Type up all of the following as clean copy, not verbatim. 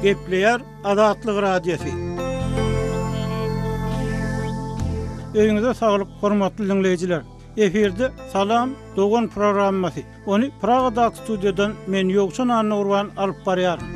Gepleýär Azatlyk Radiosy. Öýüňize saglyk, hormatly diňleýjiler! Efirde Salam, dogan programmasy. Ony Pragadaky studiýadan men Ýowşan Annagurban alyp barýaryn.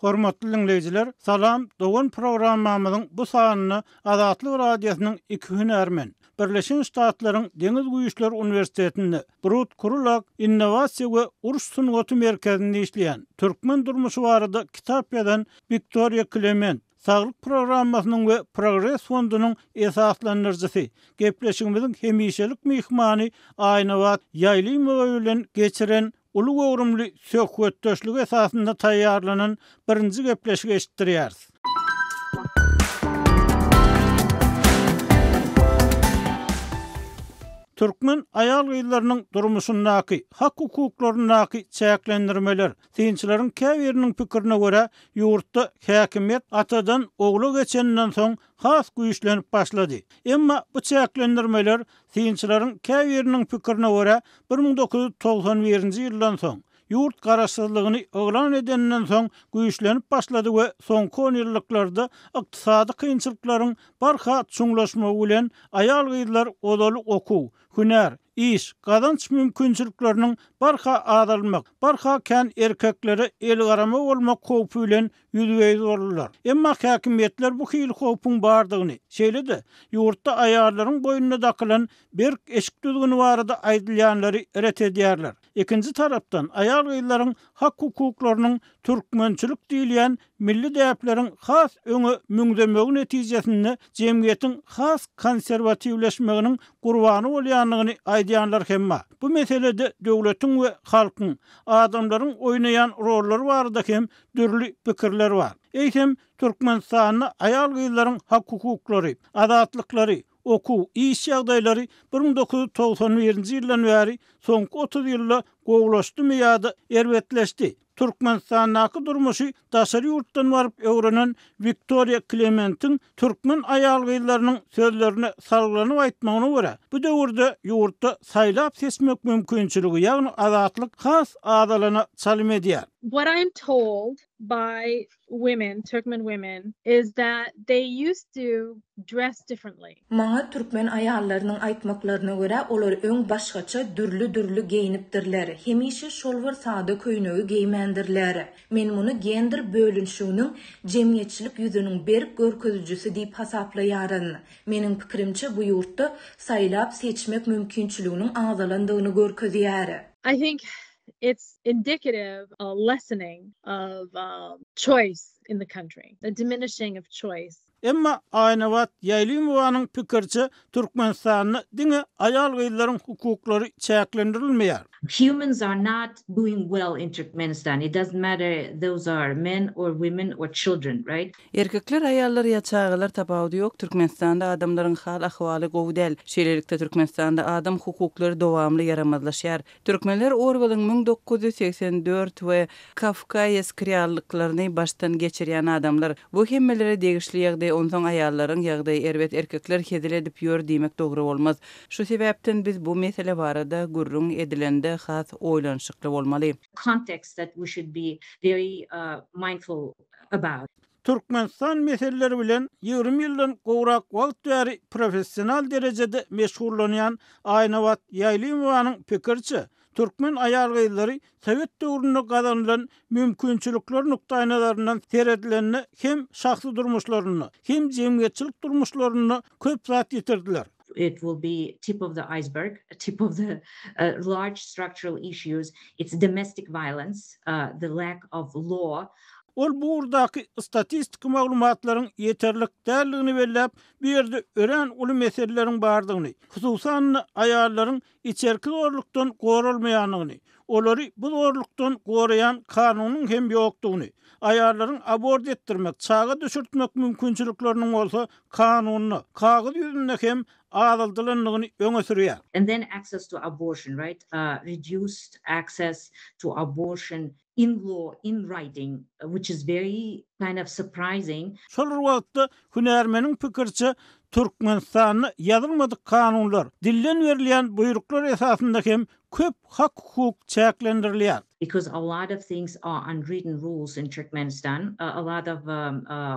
Hormatly diňleýjiler, Salam, dogan programmamyzyň bu sanynda Azatlyk Radiosynyň iki hünärmen, Birleşen Ştatlaryň Deňiz güýçleri uniwersitetinde Brut Krulak innowasiýa we uruş sungaty merkezinde işleýän, türkmen durmuşy barada kitap ýazan Wiktoriýa Klement, Saglyk programmasynyň we Progres fondunyň esaslandyryjysy, gepleşigimiziň hemişelik myhmany Aýnabat Ýaýlymowa bilen geçiren uly göwrümli söhbetdeşligi esasynda taýýarlanan birinji gepleşigi eşitdirýäris. Türkmen aýal-gyzlarynyň durmuşyndaky, hak-hukuklaryndaky çäklendirmeler, synçylaryň käbiriniň pikirine görä, ýurtda häkimiýet atadan ogla geçeninden soň has güýçlenip başlady. Emma bu çäklendirmeler Synçylaryň käbiriniň pikirine görä, 1991-nji ýyldan soň, ýurt garaşsyzlygyny yglan edeninden soň güýçlenip başlady we soňky onýyllyklarda ykdysady kynçylyklaryň barha çuňlaşmagy bilen aýal-gyzlar ozaly okuw, hünär, iş, gazanç mümkinçilikleriniň barha azalmak, barha kän erkeklere elgarama bolmak howpy bilen ýüzbe-ýüz boldular. Emma häkimiýetler bu hili howpuň bardygyny, şeýle-de, ýurtda aýallaryň boýnuna dakylan berk eşik düzgüni barada aýdylýanlary ret edýärler. Ikinji tarapdan, aýal-gyzlaryň hak-hukuklarynyň türkmençilik diýilýän milli däpleriň has öňe müňzemegi netijesinde jemgyýetiň has konserwatiwleşmeginiň gurbany bolýandygyny aýdýanlar hem bar. Bu meselede döwletiň we halkyň, adamlaryň oýnaýan rollary barada hem dürli pikirler bar. Eýsem, Türkmenistanda aýal-gyzlaryň hak-hukuklary, azatlyklary, okuw, iş ýagdaýlary 1991-nji ýyldan bäri soňky 30 ýylda gowulaşdymy ýa-da erbetleşdi? Türkmenistandaky durmuşy daşary ýurtdan baryp öwrenen Wiktoriýa Klementiň türkmen aýal-gyzlarynyň sözlerine salgylanyp aýtmagyna görä, bu döwürde ýurtda saýlap-seçmek mümkinçiligi, ýagny azatlyk has azalana çalym edýär. What I'm told by women, Turkmen women, is that they used to dress differently. Maňa türkmen aýallarynyň aýtmaklaryna görä, olar öň başgaça, dürli-dürli geýnipdirler, hemişe şol bir sada köýnegi geýmändirler. Men muny gender bölünişiginiň jemgyýetçilik ýüzüniň berk görkezijisi diýip hasaplaýaryn. Meniň pikirimçe, bu ýurtda saýlap-seçmek mümkinçiliginiň azalandygyny görkezýär. I think it's indicative a lessening of choice in the country, a diminishing of choice. Emma Aýnabat Ýaýlymowanyň pikiriçe, Türkmenistanda diňe aýal-gyzlaryň hukuklary çäklendirilmeýär. Humans are not doing well in Turkmenistan, it doesn't matter those are men or women or children, right? Erkekler, aýallar ýa çagalar tapawudy ýok, Türkmenistanda adamlaryň hal-ahwaly gowy däl. Şeýlelikde Türkmenistanda adam hukuklary dowamly ýaramazlaşýar. Türkmenler Orweliň 1984 we Kafkaesk reallyklaryny başdan geçirýän adamlar. Bu hemmelere degişli ýagdaý onsoň aýallaryň ýagdaýy erbet erkekler hezil edip ýör diýmek dogry bolmaz. Şu sebäpden biz bu mesele barada gürrüň edilende has oýlanyşykly bolmaly. Context that we should be very mindful about. Türkmenistan meseleleri bilen 20 ýyldan gowrak wagt bäri professional derejede meşgullanýan Aýnabat Ýaýlymowanyň pikiriçe, türkmen aýal-gyzlary sowet döwründe gazanylan mümkinçilikler nukdaýnazaryndan seredilende hem şahsy durmuşlarynda, hem jemgyýetçilik durmuşlarynda köp zat ýitirdiler. It will be tip of the iceberg, tip of the large structural issues, it's domestic violence, the lack of law. Ol bu ugurdaky statistiki maglumatlaryň ýeterlik däldigini belläp, bu ýerde örän uly meseleleriň bardygyny, hususan-da, aýallaryň içerki zorlukdan goralmaýandygyny, olary bu zorlukdan goraýan kanunyň hem ýokdugyny, aýallaryň abort etdirmek, çaga düşürtmek mümkinçilikleriniň bolsa kanunda, kagyz ýüzünde hem azaldylandygyny öňe sürýär. And then access to abortion, right? Reduced access to abortion. In law, in writing, which is very kind of surprising. Şol bir wagtda, hünärmeniň pikiriçe, Türkmenistanda ýazylmadyk kanunlar, dilden berilýän buýruklar esasynda hem köp hak-hukuk çäklendirilýär. Because a lot of things are unwritten rules in Turkmenistan, a lot of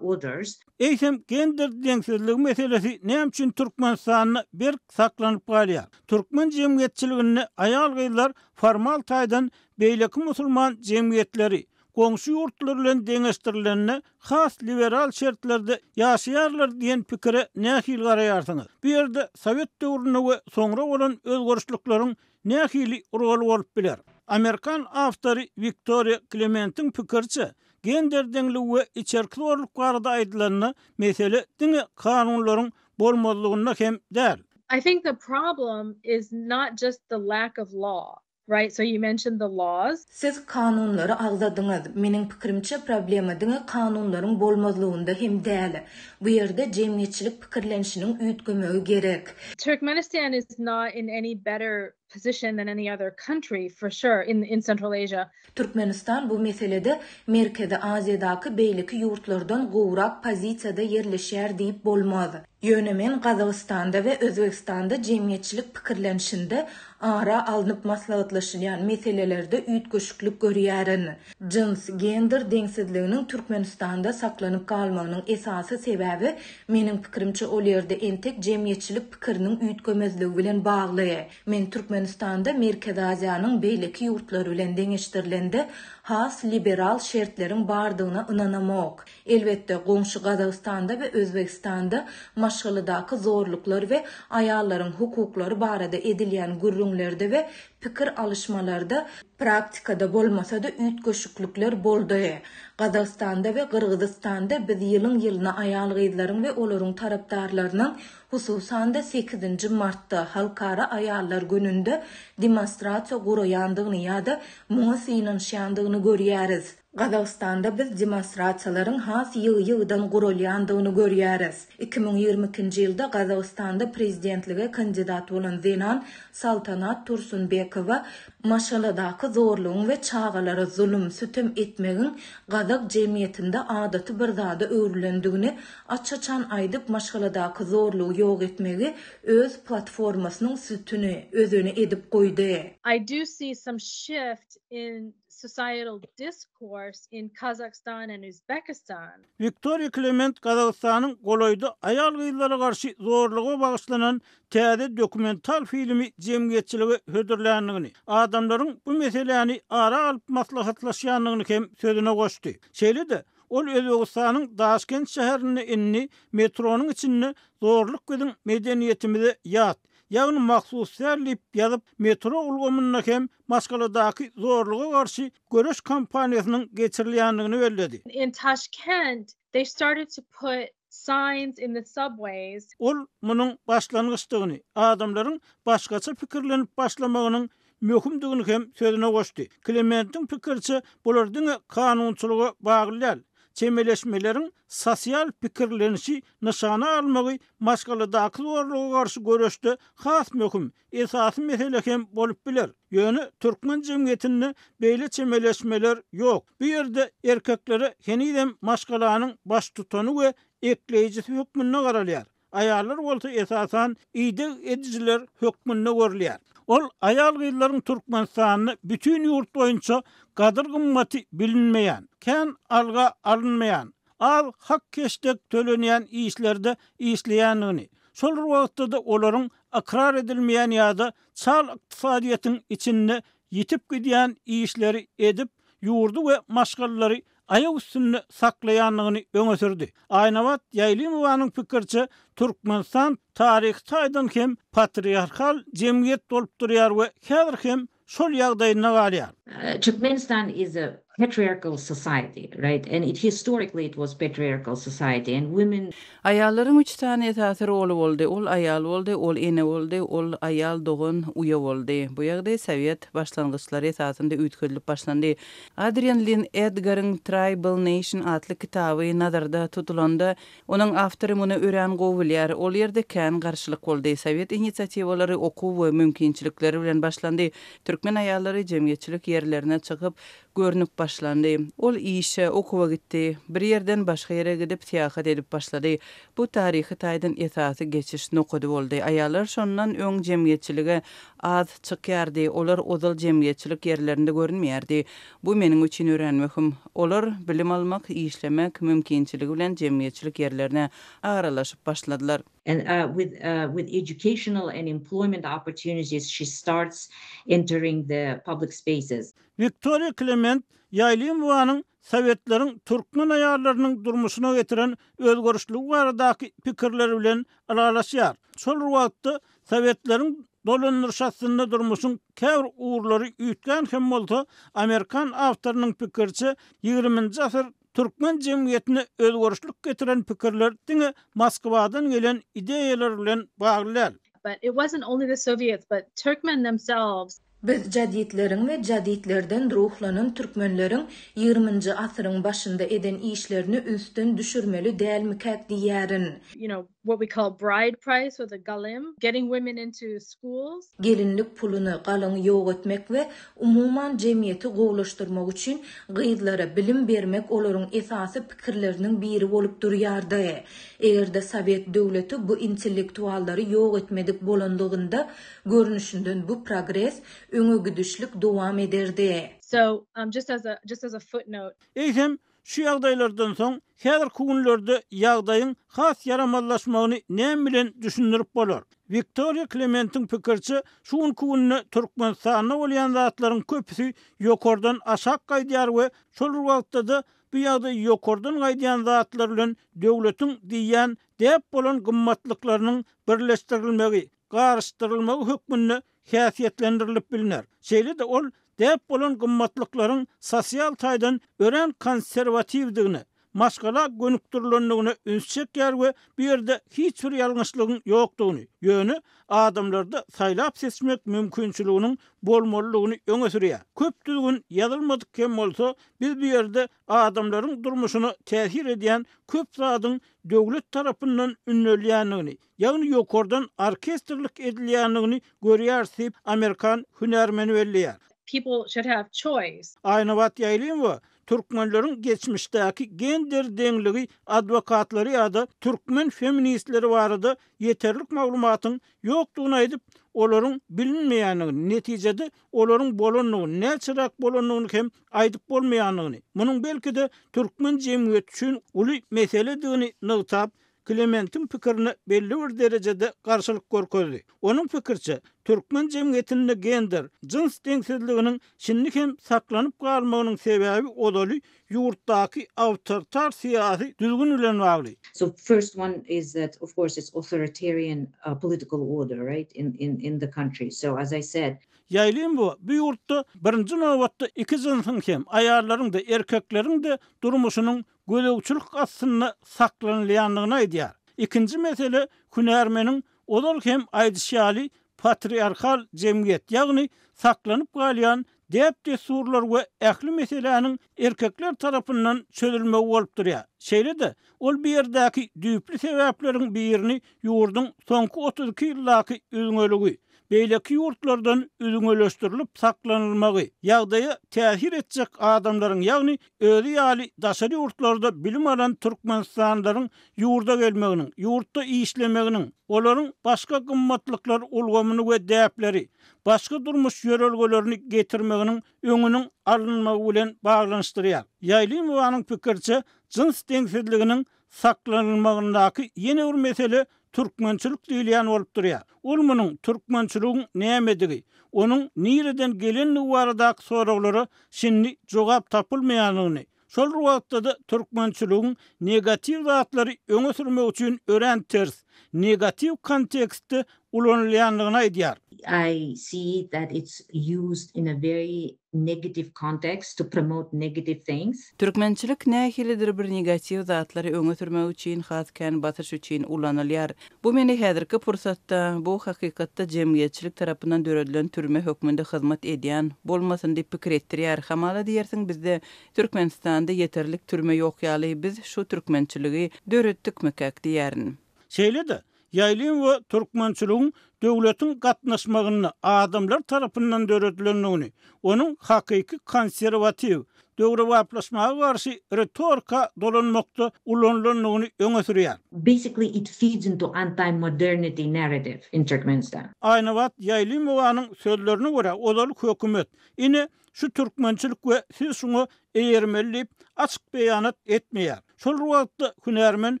orders. Eýsem, gender deňsizligi meselesi näme üçin Türkmenistanda berk saklanyp galýar? Türkmen jemgyýetçiliginde aýal-gyzlar formal taýdan beýleki musulman jemgyýetleri, goňşy ýurtlar bilen deňeşdirilende has liberal şertlerde ýaşaýarlar diýen pikire nähili garaýarsyňyz? Bu ýerde sowet döwründe we soňra bolan özgerişlikleriň nähili roly bolup biler? Amerikan awtory Wiktoriýa Klementiň pikiriçe, gender deňligi we içerki zorluk barada aýdylanda, mesele diňe kanunlaryň bolmazlygynda hem däl. I think the problem is not just the lack of law. Right, so you mentioned the laws. Siz kanunlary agzadyňyz. Meniň pikirimçe, problema diňe kanunlaryň bolmazlygynda hem däl. Bu ýerde jemgyýetçilik pikirlenişiniň üýtgemegi gerek. Turkmenistan is not in any better position than any other country for sure in in Central Asia. Türkmenistan bu meselede Merkezi Aziýadaky beýleki ýurtlardan gowrak pozisiýada ýerleşýär diýip bolmaz. Ýöne men Gazagystanda we Özbegistanda jemgyýetçilik pikirlenişinde ara alnyp maslahatlaşylýan meselelerde üýtgeşiklik görýärin. Jyns, gender, deňsizliginiň Türkmenistanda saklanyp galmagynyň esasy sebäbi, meniň pikirimçe, ol ýerde entek jemgyýetçilik pikiriniň üýtgemezligi bilen bagly. Men Türkmenistanda Merkezi Aziýanyň beýleki ýurtlary bilen deňeşdirilende has liberal şertleriň bardygyna ynanamok. Elbetde, goňşy Gazagystanda we Özbegistanda maşgaladaky zorluklar we aýallaryň hukuklary barada edilýän gürrüňlerde we pikir alyşmalarda praktikada bolmasa-da üýtgeşiklikler boldy. Gazagystanda we Gyrgyzystanda biz ýylyň-ýylyna aýal-gyzlaryň we olaryň tarapdarlarynyň, hususan-da sekizinji martda, Halkara aýallar gününde demonstrasiýa guraýandygyny ýa-da muňa synanyşýandygyny görýäris. Gazagystanda biz demonstrasiýalaryň has ýygy-ýygydan guralýandygyny görýäris. 2022-nji ýylda Gazagystanda prezidentlige kandidat bolan zenan Saltanat Tursunbekowa maşgaladaky zorlugyň we çagalara zulum, sütem etmegiň gazak jemgyýetinde adaty bir zada öwrülendigini aç-açan aýdyp, maşgaladaky zorlugy ýok etmegi öz platformasynyň sütüni, özeni edip goýdy. I do see some shift in societal discourse in Kazakhstan and Uzbekistan. Wiktoriýa Klement Gazagystanyň golaýda aýal-gyzlara garşy zorluga bagyşlanan täze dokumental filmi jemgyýetçilige hödürländigini, adamlaryň bu meseläni ara alyp maslahatlaşýandygyny hem sözüne goşdy. Şeýle-de, ol Özbegistanyň Daşkent şäherinde indi metronyň içinde zorluk biziň medeniýetimize ýat, ýagny mahsus däl diýip ýazyp, metro ulgamynda hem maşgaladaky zorluga garşy göreş kampaniýasynyň geçirilýändigini belledi. In Tashkent, they started to put signs in the subways. Ol munuň başlangyçdygyny, adamlaryň başgaça pikirlenip başlamagynyň möhümdigini hem sözüne goşdy. Klementiň pikiriçe, bular diňe kanunçylyga bagly däl. Çemeleşmeleriň sosial pikirlenişi nyşana almagy maşgaladaky zorluga garşy göreşde has möhüm, esasy mesele hem bolup biler. Ýöne türkmen jemgyýetinde beýle çemeleşmeler ýok. Bu ýerde erkeklere henizem maşgalanyň baştutany we ekleýjisi hökmünde garalýar. Aýallar bolsa esasan ideg edijiler hökmünde görülýär. Ol aýal-gyzlaryň Türkmenistanda bütin ýurt boýunça gadyr-gymmaty bilinmeýän, kän alga alynmaýan, az hak-heşdek tölenýän işlerde işleýändigini, şol bir wagtda-da olaryň ykrar edilmeýän ýa-da çal ykdysadyýetiň içinde ýitip gidýän işleri edip, ýurdy we maşgalalary aýak üstünde saklaýandygyny öňe sürdi. Aýnabat Ýaýlymowanyň pikiriçe, Türkmenistan taryhy taýdan hem patriarhal jemgyýet bolup durýar we häzir hem şol ýagdaýynda galýar. Turkmenistan is a patriarchal society, right? And it historically it was patriarchal society and women. Aýallaryň üç sany esasy roly boldy, ol aýal boldy, ol ene boldy, ol aýal dogan, uýa boldy. Bu ýagdaý sowet başlangyçlary esasynda üýtgedilip başlandy. Adrian Lin Edgaryň Tribal Nation atly kitaby nazarda tutulanda, onuň awtory muny örän gowy bilýär, ol ýerde kän garşylyk boldy. Sowet inisiatiwalary okuw we mümkinçilikleri bilen başlandy. Türkmen aýallary jemgyýetçilik ýerlerine çykyp, görnüp başladylar. başlandy. Ol işe, okuwa gitdi. Bir ýerden başga ýere gidip, syýahat edip başlady. Bu taryhy taýdan esasy geçiş nokady boldy. Aýallar şondan öň jemgyýetçilige az çykýardy, olar ozal jemgyýetçilik ýerlerinde görünmeýärdi. Bu meniň üçin örän möhüm. Olar bilim almak, işlemek mümkinçiligi bilen jemgyýetçilik ýerlerine aralaşyp başladylar. And with with educational and employment opportunities she starts entering the public spaces. Wiktoriýa Klement Ýaýlymowanyň sowetleriň türkmen aýallarynyň durmuşyna getiren özgerişligi baradaky pikirleri bilen ylalaşýar. Şol bir wagtda, sowetleriň dolandyryşy astynda durmuşyň käbir ugurlary üýtgän hem bolsa, amerikan awtorynyň pikiriçe, ýigriminji asyr türkmen jemgyýetine özgerişlik getiren pikirler diňe Moskwadan gelen ideýalar bilen bagly däl. But it wasn't only the Soviets, but Turkmen themselves. Biz jaditleriň we jaditlerden ruhlanan türkmenleriň ýigriminji asyryň başynda eden işlerini ünsden düşürmeli dälmikäk diýýärin. You know, what we call bride price or the galim, getting women into schools. Gelinlik puluny, galyňy ýok etmek we umuman jemgyýeti gowulaşdyrmak üçin gyzlara bilim bermek olaryň esasy pikirleriniň biri bolup durýardy. Eger-de sowet döwleti bu intellektuallary ýok etmedik bolanlygynda, görnüşinden bu progres, öňe gidişlik dowam ederdi. So, just as a, just as a footnote. Eýsem, şu ýagdaýlardan soň, häzirki günlerde ýagdaýyň has ýaramazlaşmagyny näme bilen düşündirip bolar? Wiktoriýa Klementiň pikiriçe, şu günki günde Türkmenistanda bolýan zatlaryň köpüsi ýokardan aşak gaýdýar we şol bir wagtda-da bu ýagdaý ýokardan gaýdýan zatlar bilen döwletiň diýýän däp bolan gymmatlyklarynyň birleşdirilmegi, garyşdyrylmagy hökmünde häsiýetlendirilip bilner. Şeýle-de ol däp bolan gymmatlyklaryň sosial taýdan örän konserwatiwdigine, maşgala gönükdirilendigine üns çekýär we bu ýerde hiç bir ýalňyşlygyň ýokdugyny, ýöne adamlarda saýlap-seçmek mümkinçiliginiň bolmalydygyny öňe sürýär. Köp düzgün ýazylmadyk hem bolsa, biz bu ýerde adamlaryň durmuşyna täsir edýän köp zadyň döwlet tarapyndan ündelýändigini, ýagny ýokardan orkestrlik edilýändigini görýäris diýip, amerikan hünärmeni belleýär. People should have choice. Aýnabat Ýaýlymowa türkmenleriň geçmişdäki gender deňligi adwokatlary ýa-da türkmen feministleri barada ýeterlik maglumatyň ýokdugyny aýdyp, olaryň bilinmeýändigini, netijede olaryň bolandygyny, näçeräk bolandygyny hem aýdyp bolmaýandygyny, munuň belki-de türkmen jemgyýeti üçin uly meseledigini nygtap, Klementiň pikirine belli bir derejede garşylyk görkezdi. Onuň pikiriçe, türkmen jemgyýetinde gender, jyns deňsizliginiň şindi hem saklanyp galmagynyň sebäbi ozaly ýurtdaky awtoritar syýasy düzgün bilen bagly. So first one is that of course it's authoritarian political order right in in in the country so as I said Ýaýlym bu, bu ýurtda birinji nobatda iki jynsyň hem, aýallaryň-da, erkekleriň-de durmuşynyň gözegçilik astynda saklanylýandygyny aýdýar. Ikinji mesele hünärmeniň ozal hem aýdyşy ýaly patriarhal jemgyýet, ýagny saklanyp galýan däp-dessurlar we ähli meseläniň erkekler tarapyndan çözülmegi bolup durýar. Şeýle-de, ol bu ýerdäki düýpli sebäpleriň birini ýurduň soňky 32 ýyldaky üzňeligi, beýleki ýurtlardan üzňeleşdirilip saklanylmagy, ýagdaýa täsir etjek adamlaryň, ýagny özi ýaly daşary ýurtlarda bilim alan türkmenistanlylaryň ýurda gelmeginiň, ýurtda işlemeginiň, olaryň başga gymmatlyklar ulgamyny we däpleri, başga durmuş ýörelgelerini getirmeginiň öňüniň alynmagy bilen baglanyşdyrýar. Ýaýlymowanyň pikiriçe, jyns deňsizliginiň saklanylmagyndaky ýene bir mesele türkmençilik diýilýän bolup durýar. Ol munuň türkmençiligiň nämedigi, onuň nireden gelendigi baradaky soraglara şindi jogap tapylmaýandygyny, şol bir wagtda-da türkmençiligiň negatiw zatlary öňe sürmek üçin örän ters, negatiw kontekstde ulanylýandygyny aýdýar. I see that it's used in a very negative context to promote negative things. Türkmençilik nähilidir bir negatiw zatlary öňe sürmek üçin has kän basyş üçin ulanylýar. Bu meni häzirki pursatda bu hakykatda jemgyýetçilik tarapyndan döredilen türme hökmünde hyzmat edýän bolmasyn diýip pikir etdirýär. Hamala diýersiň bizde Türkmenistanda ýeterlik türme ýok ýaly biz şu türkmençiligi döretdikmikäk diýýärin. Şeýle-de, Ýaýlymowa türkmençiligiň döwletiň gatnaşmagynda adamlar tarapyndan döredilendigini, onuň hakyky konserwatiw, döwrebaplaşmaga garşy ritorika dolanmakda ulanylandygyny öňe sürýär. Basically it feeds into anti-modernity narrative in Turkmenistan. Aýnabat Ýaýlymowanyň sözlerine görä, ozal hökümet, ine, şu türkmençilik we siz şuňa eýermeli diýip, açyk beýanat etmeýär. Şol bir wagtda, hünärmen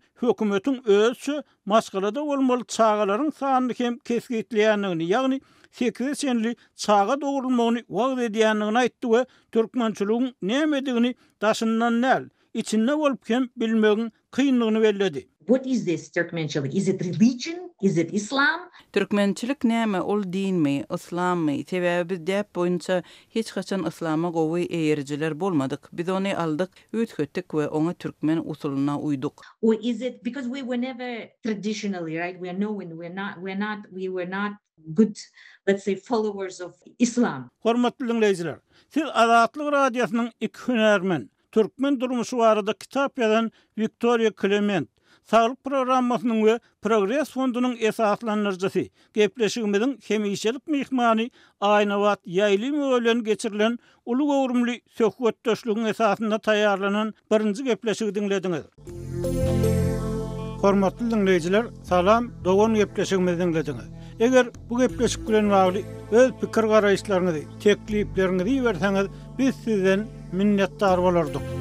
hökümetiň özüçe maşgalada bolmaly çagalaryň sanyny hem kesgitleýändigini, ýagny sekize çenli çaga dogrulmagyny wagyz edýändigini aýtdy we türkmençiligiň nämedigini daşyndan däl, içinde bolup hem bilmegiň kyndygyny belledi. What is this Turkmençilik? Is it religion? Is it Islam? Türkmençilik näme, ol dinmi, yslammy? Sebäbi biz däp boýunça hiç haçan yslama gowy eýerijiler bolmadyk. Biz ony aldyk, üýtgetdik we oňa türkmen usulyna uýduk. Or is it because we were never traditionally right we are known we are not we are not we were not good let's say followers of Islam. Hormatly diňleýjiler, siz Azatlyk Radiosynyň iki hünärmen, türkmen durmuşy barada kitap ýazan Wiktoriýa Klement, Saglyk programmasynyň we Progres fondunyň esaslandyryjysy, gepleşigimiziň hemişelik myhmany Aýnabat Ýaýlymowa bilen geçirilen uly göwrümli söhbetdeşligiň esasynda taýýarlanan birinji gepleşigi diňlediňiz. Hormatly diňleýjiler, Salam dogan gepleşigimizi diňlediňiz. Eger bu gepleşik bilen bagly öz pikir-garaýyşlaryňyzy, teklipleriňizi iberseňiz, biz sizden minnetdar bolardyk.